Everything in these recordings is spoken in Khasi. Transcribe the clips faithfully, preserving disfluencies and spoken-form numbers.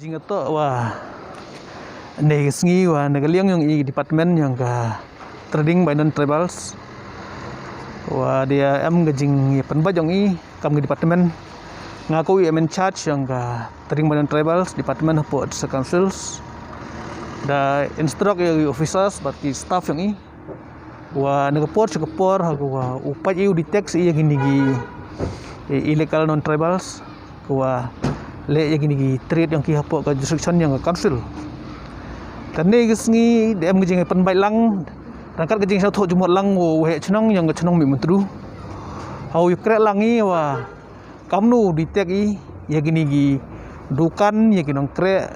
Jingatoh wa ne sngi wa ne ka liang yong i department yong ka trading by non-tribals wa dia em ka jing pynbait yong i kam ka department. Nga ko i em in charge yong ka trading by non-tribals department hapoh district councils da instruct ya ki officers bad ki staff yong i wa na ka por sha ka por ha ka wa u pait i u detect i ya kini ki illegal non-tribals ka wa leh ya kini ki trade yong ki hapoh ka jurisdiction yong ka council. Kane ka sngi da em ka jing pynbait lang rangkat ka jing sha thoh jumot lang u heh chnong yong ka chnong Mihmyntdu ha u yu kreh lang i wa kamnu detect i ya kini ki dukan ya ki nongkreh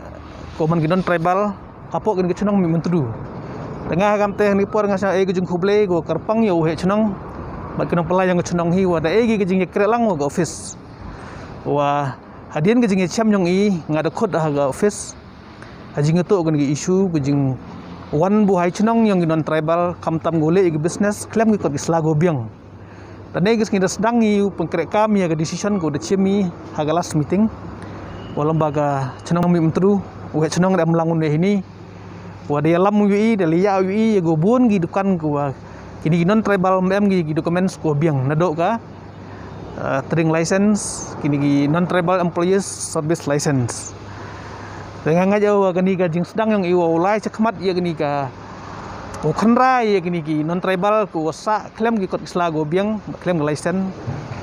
ko man ki non-tribal hapoh kini ki chnong Mihmyntdu. Tengah kam te ni por nga sha e ki jingkhublei ko kyrpang ya u heh chnong bad ki nongpynlait yong ka chnong hi wa da e ki jing ya kreh lang wa ka office wa hadien ka jing ya chem yong i nga da khut ha ka office ha jing atoh kini ki issue ka jing wan bu hai chnong yong ki non-tribal khamtam ko leh ki business klem ki kot ki sla ko biang. Tane ki sngi da sdang i u pynkreh kam ya ka decision ko da chim i ha ka last meeting wa lamba ka chnong Mihmyntdu u heh chnong da em lang un hini wa da ya lam u i da liya u i ya ko bun ki dukan ko wa kini ki non-tribal em ki documents ko biang na do ka trading license kini ki non-tribal employees service license. Tengah nga ja wa kini ka jing sdang yong i wa u lai chakhmat ya kini ka u khanrai ya kini ki non-tribal ko wa sa klem ki kot ki sla ko biang klem ka license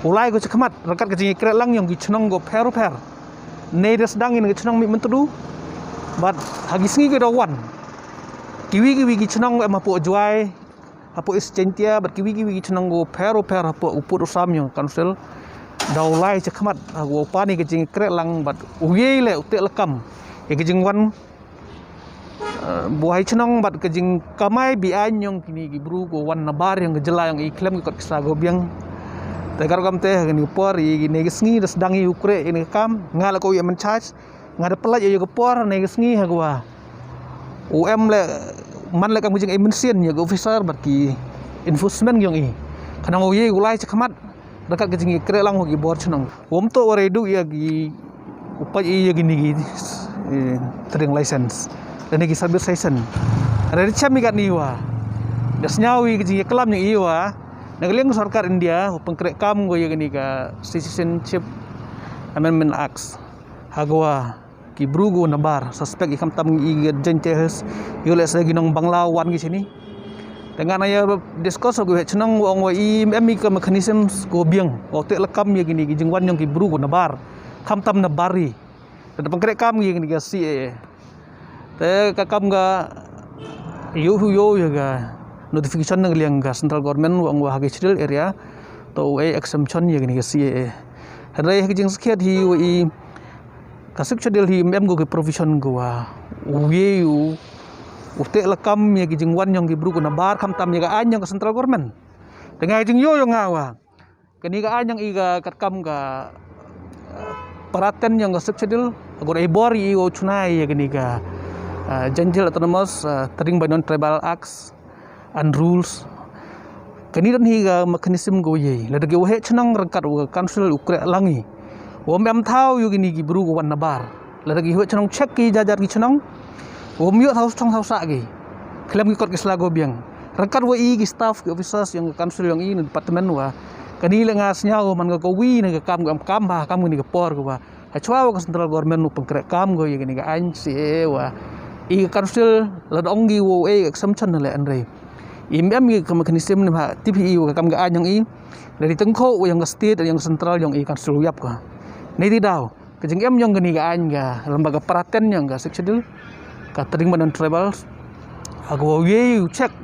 u lai ko chakhmat rangkat ka jing i kreh lang yong ki chnong ko pher pher. Nei da sdang in ka chnong Mihmyntdu bad ha ki sngi ki da wan kiwi kiwi ki chnong em hapoh Jwai hapoh East Jaintia bad kiwi kiwi ki chnong ko pher pher hapoh u pud u sam yong ka council da u lai chakhmat ha u pani ka jing i kreh lang bad u yei le u teh lakam ya ka jing wan bu hai chnong bad ka jing kamai bi aiñ yong kini ki bru ko wan na bar yong ka jylla yong i klem ki kot ki sla ko biang. Te kar kam te ha kini por i ne ki sngi da sdang i u kreh i ne kam nga la ko i em in charge nga da pynlait ya ka por ne ki sngi ha ka wa u em le man le kam ka jing i mention ya ka officer bad ki enforcement yong i khnang u yei u lai chakhmat rangkat ka jing i kreh lang wa ki bor chnong. Wom to wa rai du ya ki u pait i ya kini ki trading license lane ki service license. Rai da chem i kat ni wa da snyaw i ka jing ya klam ni i wa na ka liang sorkar India u pynkreh kam ko ya kini ka Citizenship Amendment Act ha ka wa ki bru ko na bar suspect i khamtam i ka Jaintia Hills yo le sa ki nong Bangla wan ki chini. Te nga na ya discuss ko heh chnong wa ong wa i em i ka mechanism ko biang ko teh lakam ya kini ki jing wan yong ki bru ko na bar khamtam na bar i. Te da pynkreh kam ya kini ka C A A te ka kam ka yo hu yo ya ka notification na ka liang ka central government wa ong wa ha ki schedule area to u e exemption ya kini ka C A A. Hynrei ha ki jing skhiat hi wa i ka Sixth Schedule hi em ko ki provision ko wa u ye u u teh lakam ya ki jingwan yong ki bru ko na bar khamtam ya ka aiñ yong ka central government. Te nga jingyo yong nga wa kani ka aiñ yong i ka katkam ka paraten yong ka Sixth Schedule ko dei bor i u chunai ya kani ka Jaintia Hills Autonomous Trading by Non-Tribal Acts and rules. Kani don hi ka mechanism ko ye lada ki waheh chnong rangkat wa ka council u kreh lang i wom em thaw yu kini ki bru ko wan na bar. Lada ki waheh chnong check ki jajar ki chnong wom yu thaw strong thaw sa ki khlem ki kot ki sla ko biang. Rangkat wa i ki staff ki officers yong ka council yong i na department wa kani le nga snyaw man ka ko wi na ka kam kam ba kam ni ka por ko wa ha chwa wa ka central government u pengkreh kam ko ya kani ka aiñ C A A wa i ka council lada ong ki wa e ka exemption le anrei. Im em ki ka mechanism ni ha T P E wa ka kam ka aiñ yong i lada tengkho wa yong ka state yong ka central yong i council u yap ka. Ni ti daw ka jingem yong kani ka aiñ ka lamba ka paraten yong ka Sixth Schedule ka Trading by Non-Tribals. Ako wa ye u check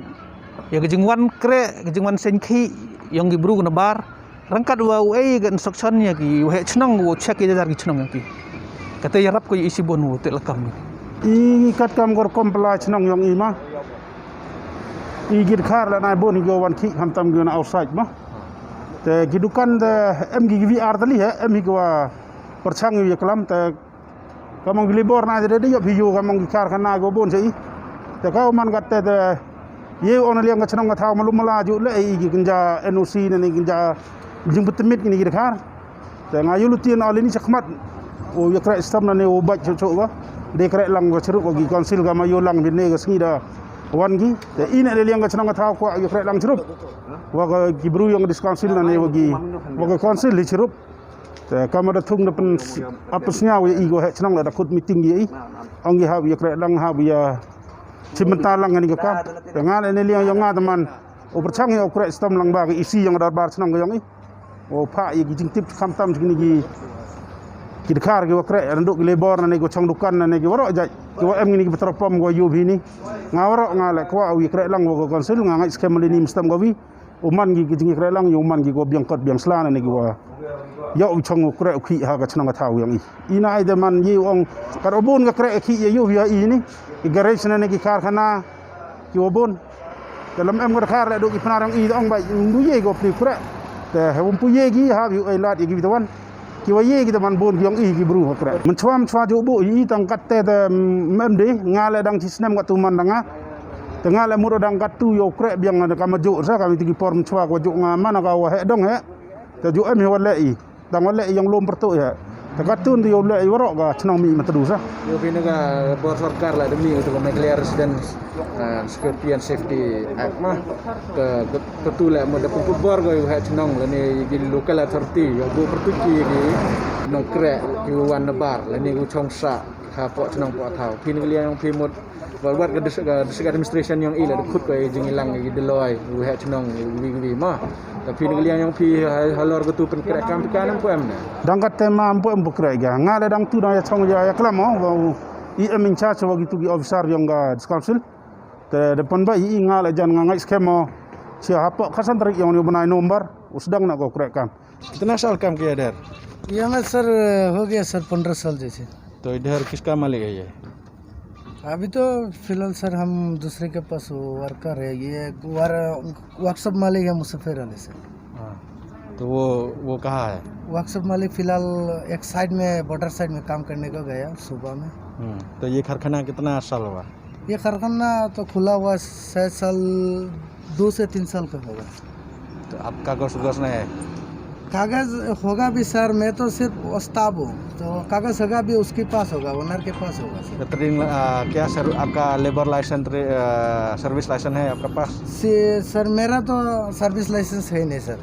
ya ka jingwan kreh ka jingwan sengkhi yong ki bru ko na bar. Rangkat wa u e ka instruction ya ki waheh chnong wa check ya jar ki chnong ya ki. Kata ya rap ko ya isi bon wa teh lakam. I katkam kor kompla chnong yong i ma i git khar la nai bon hi go wan ki khamtam go na outside ma. Te ki dukan te em ki V R tali he em hi go wa perchang ya klam te kamang ki libor na de de yop hi yo kamang ki karkhana go bon sei. Te ka man kat te te ye on liang ka chnong ka thaw malu mala ju le i ki kinja N O C ne ni kinja jing betemit ni ki khar. Te nga yu lutin ali ni chakmat U ïa kreh stem na ne u bad chuh chuh ba. De kreh lang ka chirup wa ki council ka ma ïoh lang bine ka sngi da wan ki. Te i ne de liang ka chnong ka thaw kwah ïa kreh lang chirup. Wa ka ki bru yong ka dis council na ne wa ki wa ka council hi chirup. Te ka ma da thung da pen ap sñiaw ïa i ko heh chnong la da khut meeting ïa i. Ong ki hap ïa kreh lang hap ïa chim bynta lang ni ka kam. Te nga ne liang yong nga teman. U pyrchang ïa u kreh stem lang ba ka isi yong ka dorbar chnong ka yong i. U phah ïa ki jingtip kham tam jingni ki ki dkhar ki wa kreh, ynda ki labor na ne ki wa chong dukan na ne ki waroh jait. Ki wa em ngini ki petrol pump ki wa yu bini. Nga waroh nga le kwah u ïa kreh lang wa ka council nga ngai skhem le ni mstem ka wi. U man ki ki jingkreh lang ïa u man ki ki wa biang kot biang sla na ne ki wa. Ïa u chong u kreh u khih ha ka chnong ka thaw yong i. I na ai de man ïa u ong kat u bun ka kreh khih ïa yu ïa i ni. Ki garage na ne ki karkhana. Ki wa bun. Te lam em ka dkhar le duk i pnar yong i ong bai ndu ye ko pli kreh. Te he wum pu ye ki ha bi u ai lad ye ki bitawan. Ki wa ye ki te man bun ki yong i ki bru ha kreh. Mynchwa mynchwa ju bu i tang kat te te mem de nga le dang chi snem ka tu man dang nga. Te nga le mur dang kat tu yo kreh biang ka ma ju sa ka mi ti ki por mynchwa ko ju nga man ka wa he dong he. Te ju em he wa le i. Dang wa leh ïong lum pyrtuh ïa. Te katun te ïoh leh ïa waroh ka chnong mi matadu sa. Ïoh phi na ka bor sorkar la demi ka tu ka Meghalaya Residents, ah, Security and Safety Act ma. Ka ka tu leh mo da pun bor ka ïoh chnong la ne ki local authority ïoh bu pyrtuh ki ki nongkreh ki wan na bar la ne ku chong sa ha poh chnong poh thaw. Phi na ka liang phi mut Wat wat ka dis- ka district administration yong i la da khut ko i jing i lang i deloi u heh chnong i wi wi ma. Ta phi ni liang yong phi ha- halor ka tu pen krek kam ka nam ko em ne. Dang ka tema am po em po krek ga nga la dang tu dang ya chong ya ya klam o wa u i em in charge wa ki tu ki officer yong ka council. Te depan ba i nga la jan nga ngai skhem o. Sia hapo khasan tarik yong ni u bnai November u sedang na ko krek kam. कितना साल काम किया इधर? यहाँ सर हो गया सर पंद्रह साल जैसे। तो इधर किसका मालिक है ये? अभी तो फिलहाल सर हम दूसरे के पास वर्कर है, ये वर- वर्कशॉप मालिक है मुसाफिर अली सर। हाँ। तो वो वो कहाँ है? वर्कशॉप मालिक फिलहाल एक साइड में बॉर्डर साइड में काम करने को गया सूबा में। हम्म, तो ये कारखाना कितना साल हुआ? ये कारखाना तो खुला हुआ छः साल, दो से तीन साल का होगा। तो आप कागज उगज नहीं है? कागज होगा भी सर, मैं तो सिर्फ उस्ताद हूँ, तो कागज होगा भी उसके पास होगा, ओनर के पास होगा सर। तो ट्रेडिंग, आ, क्या सर आपका लेबर लाइसेंस, आ, सर्विस लाइसेंस है आपका पास? से, सर मेरा तो सर्विस लाइसेंस है नहीं सर।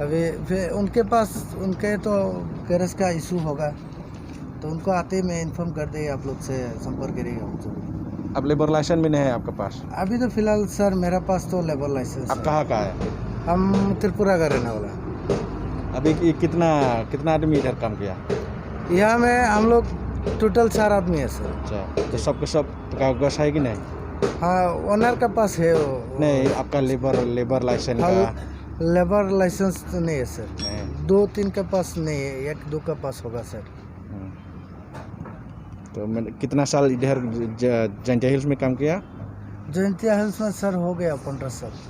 अभी फिर उनके पास, उनके तो गैरेज का इशू होगा। तो उनको आते ही मैं इन्फॉर्म कर दे, आप लोग से संपर्क करेगा वो जरूर। अब लेबर लाइसेंस भी नहीं है आपके पास? अभी तो फिलहाल सर मेरा पास तो लेबर लाइसेंस आप है। कहाँ का है? हम त्रिपुरा का रहने वाला। अभी कि- कितना कितना आदमी इधर काम किया? यहाँ में हम लोग टोटल चार आदमी है सर। अच्छा, तो सबके सब कागज है कि नहीं? हाँ, ओनर का पास है वो। नहीं, आपका लेबर लेबर लाइसेंस हाँ, का? लेबर लाइसेंस तो नहीं है सर। नहीं। दो तीन के पास नहीं है, एक दो का पास होगा सर। हम्म। तो मैंने कितना साल इधर ज- जैंतिया हिल्स में काम किया? जैंतिया हिल्स में सर हो गया पंद्रह साल।